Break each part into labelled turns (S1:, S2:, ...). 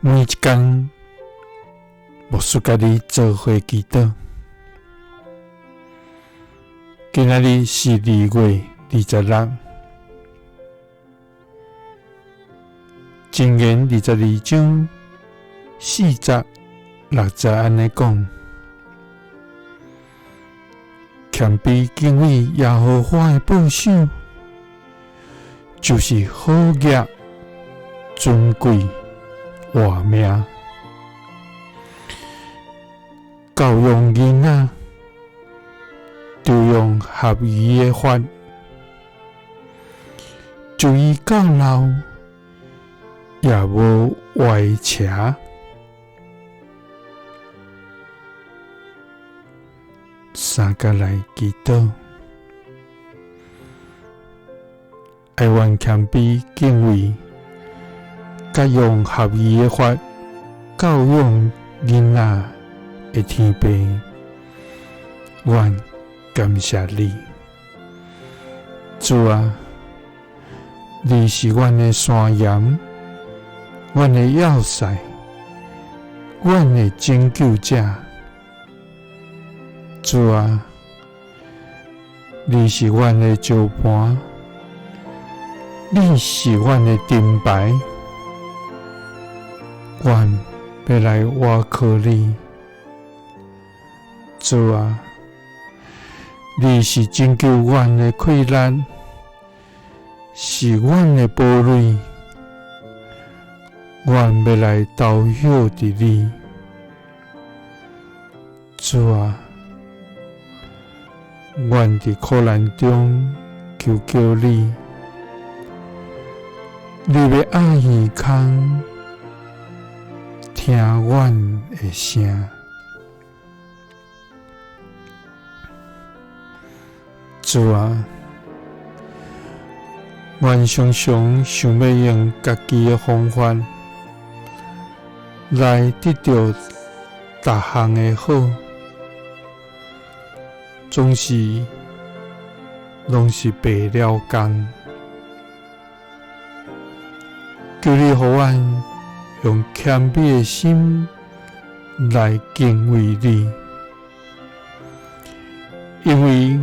S1: 每一工，牧師佮你做伙祈禱。今仔日是2月26，箴言22章4節6節按呢講：謙卑敬畏耶和華的保守，就是好業尊貴活命。教養囡仔，著用合宜的法，就伊到老也無歪斜。三佮來祈禱，愛願謙卑敬畏，佮用合宜的法教養囡仔的天父，阮感謝你，主啊，你是阮的山岩，阮的要塞，阮的拯救者。主啊，你是阮的石磐，你是阮的盾牌，阮欲來倚靠你。主啊，你是拯救阮的氣力，是阮的堡壘，阮欲來投靠佇你。主啊，阮佇苦難中求叫你，你欲掩耳孔聽阮的聲。主啊，阮常常想欲用家己的方法來得著逐項的好，總是攏是白了工。求你予阮用謙卑的心來敬畏你，因為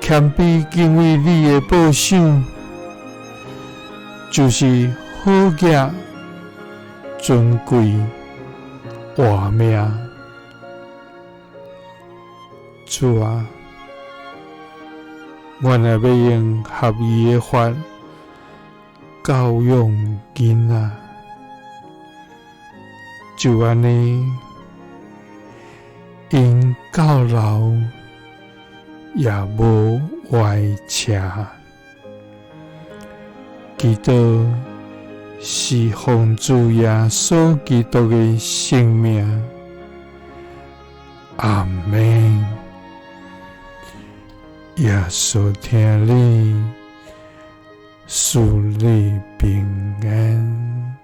S1: 謙卑敬畏你的保守，就是好業尊貴活命。主啊，阮若欲用合宜的法教養囡仔，就按呢，𪜶到老也無歪斜。祈禱是奉主耶穌基督的聖名，阿們。耶穌疼你，賜你平安。